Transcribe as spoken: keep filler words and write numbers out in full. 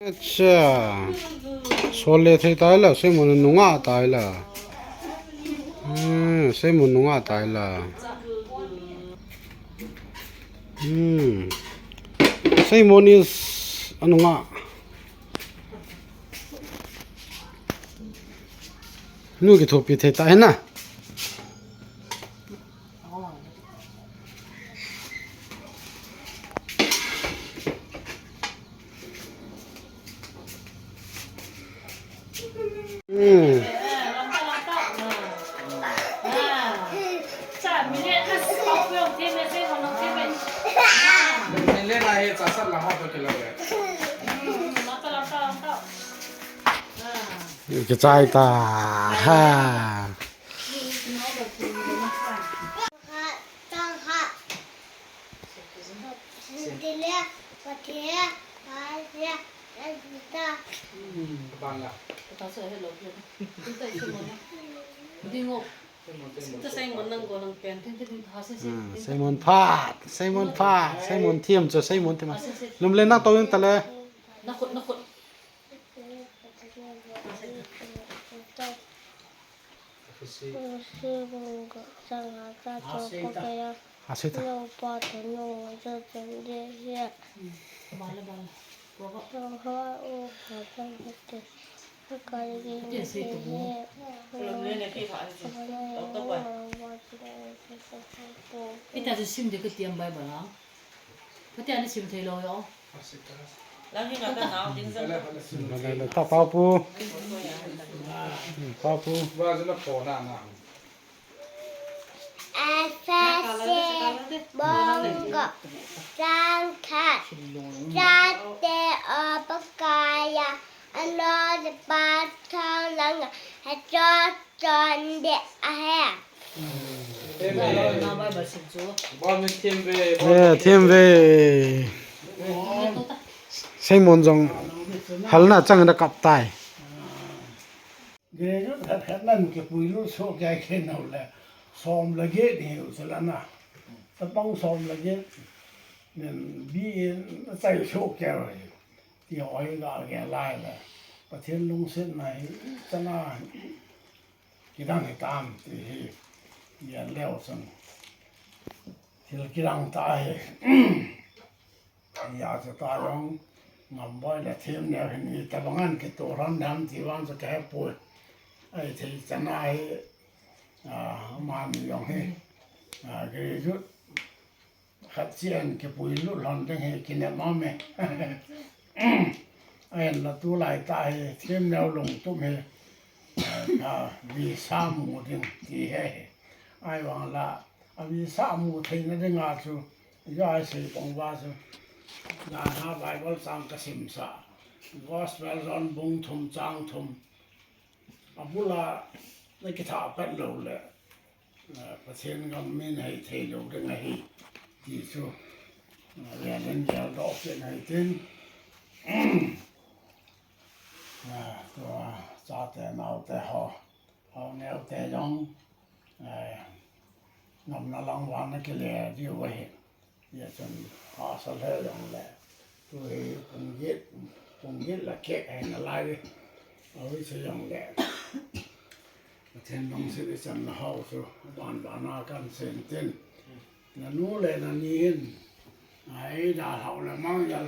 Acha. Sol le thei tai la, Seimon nunga tai la. Hmm, Seimon nunga tai la. Hmm. Seimon is anunga. Nu kithopi thei ta hena. Hmm. Kichai ta. Ha. Hmm, Seimon phat, Seimon phat, Seimon thiam chu, Seimon thiam. Lum le nang to in ta le. Asita. Ita chu sim de ka tiam Bible a. Ka tiam ni sim thei lo yo. Lang hi nga ka nau ding jang. Vale, vale, ta pa pu. Pa pu. Efese bung khat, chang khat, chate o Pakaiya, ano de pa thong lang, ha cho chon de ahe. Eh, thiam ve. Seimon jong halna chang da kap tai. Graduate khat khat nan kipui lut soh kei kei nau le, som le get ni u chu la na. Tapang som le get nen B A in a chai soh kei u hi. Ti ho hi ga ge lai le. Pathen lungsetna hi chana kidang hi tam ti hi. Gen leu chun thil kidang ta hi. Hia chu ta jong ngam boi le thim neo hin i tabang an kitoh lhon dem ti vang chu ka he poi. Ai thei chana hi, a, amani jong hi, a, graduate khat chi an kipui lut lhon ding hi kinem a me. Ahin la tulai ta hi thim neo lungtum hi, a, visa mu ding ti hi. Ai vang la a visa mu theina dinga chu, ija sei pong va chu, Jan ha Bible chang ka simsah. Gospel John bung thum chang thum. A bula na kitha pet lo le, eh, Pathen gam min hei thei lo ding ahi. Ti chu, eh, len in gel doh kit hei tin. Eh, tua chate naote ho. Hao neo te jong, eh, ngamna lang vang na kile diu ahi. Hia chun pasal he jong le. Tu hi pung get, pung get la keh he na lai. Awi se jong le. Pathen lungset i chan na hao chu, ban ban a kan sen tin. Na nu le na ni hin, ai, da hao le mang jal